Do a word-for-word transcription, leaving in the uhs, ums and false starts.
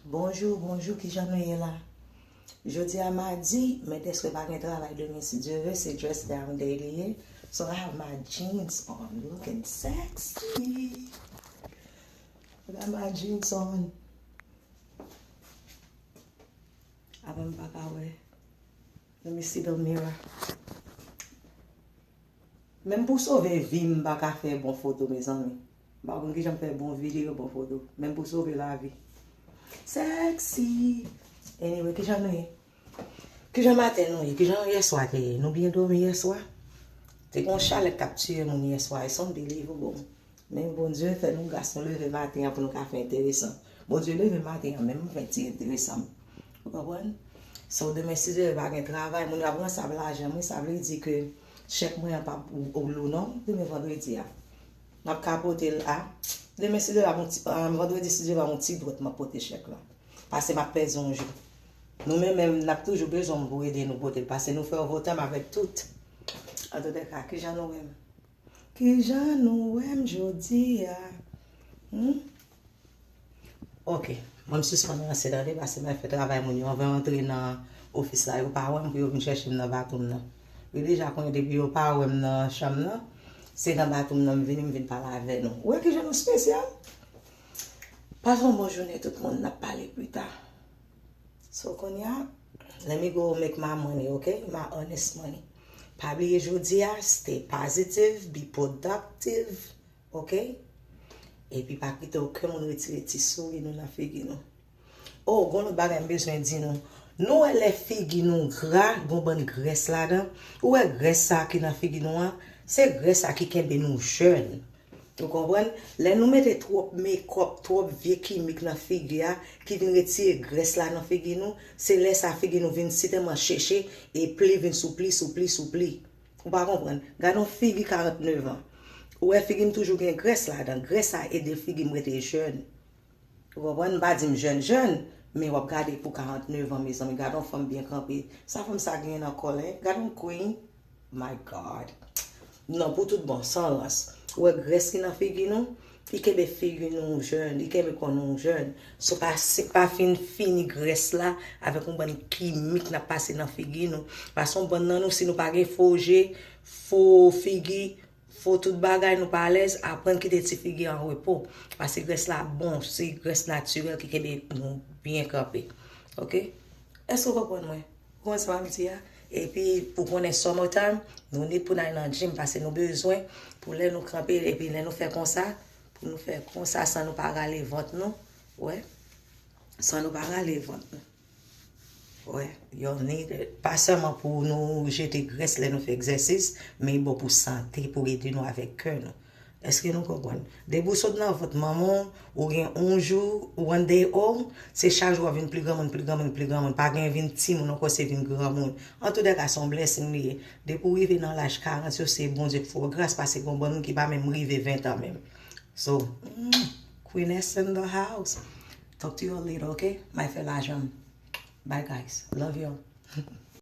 Bonjou, bonjou, kijan nou ye la? Jodi a madi, men dèske pa gen travay demen, si Dye ve, se dress down day li ye. So I have my jeans on, looking sexy. I got my jeans on. Avan m pa ka wè. Let me see the mirror. Menm pou sove vi m, m pa ka fè bon foto, mezanmi. M pa konn kijan m fè bon videyo, bon foto. Menm pou sove lavi. Sexy! Anyway, kijan nou ye? Kijan maten nou ye? Kijan yèswa te ye? Nou byen dòmi yèswa? Te gen yon chalè k t ap tiye moun yèswa. It's unbelievable. Men Bondye fè nou gras, nou leve maten an pou nou ka fè enteresan. Bondye leve maten an, men m fè ti enteresan. Ou konprann? So, demen, si Dye vle, pa gen travay, moun yo ap ranse ak lajan mwen, sa vle di ke chèk mwen an p ap ou, ou lou non, demen vandredi a. M ap ka pote l a. Demen, si Dye vle, yon ti, ah, vandredi, si Dye vle, yon ti dwèt m ap pote chèk la. Paske m ap pèdi yon jou. Nou menm menm, n ap toujou bezwen m pou ede nou pote l. Paske nou fè overtime avèk tout. Antoulèka, kijan nou wè m? Kijan nou wè m jodi a? Hmm? Ok. Mwen m sispann ranse tande, paske mwen fè travay moun yo. Anvan yo antre nan ofis la, yo pa wè m pou yo vin chèche m nan bathroom nan. Yo deja konnen depi yo pa wè m nan chanm nan, se nan bathroom nan m vini, m vin pale avè nou. Ou wè kijan nou espesyal? Pase yon bon jounen tout moun, n ap pale pita. So, kounye a, let me go make my money, ok? My honest money. Pa bliye jodi a, stay positive, be productive, ok? Epi pa kite okenn moun retire ti souri nou nan figi nou. Oh, gon lòt bagay m bezwen di nou. Nou wè lè figi nou gra, gon bann grès ladan. Ou wè grès sa ki nan figi nou an? Se grès sa ki kenbe nou jèn. Ou konprann? Lè nou mete twòp mekòp, twòp vye kimik nan figi a, ki vin retire grès la nan figi nou, se lè sa figi nou vin sitèlman cheche e pli vin sou pli, sou pli, sou pli. Ou pa konprann? Gade yon figi karannnev an. Ou wè figi m toujou gen grès ladan. Grès sa ede figi m rete jèn. Ou konprann? M pa di m jèn, jèn, men w ap gade pou karannnev an, mezanmi. Gade yon fanm byen kanpe. Sa fanm sa genyen nan kò l, en? Gade yon queen. My God. Non, pou tout bon, san rans. Ou wè grès ki nan figi nou? Li kenbe figi nou jèn, li kenbe kò nou jèn. So, pa, se pa fin fini grès la avèk yon bann kimik n ap pase nan figi nou. Paske yon bann nan nou, si nou pa gen fo je, fo figi, fo tout bagay, nou pa alèz, aprann kite ti figi an repo. Paske grès la bon, se grès natirèl ki kenbe nou byen kanpe. Ok? Èske w konprann mwen? Ou konprann sa m ap di a? Epi, pou konnen summertime, nou ni pou n al nan gym, paske nou bezwen, pou lè nou kanpe, epi lè nou fè konsa, pou nou fè konsa san nou pa rale vant nou, wè, san nou pa rale vant nou. Wè, y'all need it. Pa sèlman pou nou jete grès lè nou fè egzèsis, men bon pou sante, pou ede nou avèk kè nou. Èske nou konprann? Depi w sot nan vant manman w, ou gen yon jou, one day old, se chak jou w ap vin pli granmoun, pli granmoun, pli granmoun. Pa gen vin timoun ankò, se vin granmoun. Antoulèka, se yon blessing li ye. Depi w rive nan laj karant yo, se Bondye k fè w gras, paske gen yon bann moun ki pa menm rive ven tan menm. So, mm, Queeness in the house. Talk to you later, ok? M ay fè lajan m. Bye, guys. Love y'all.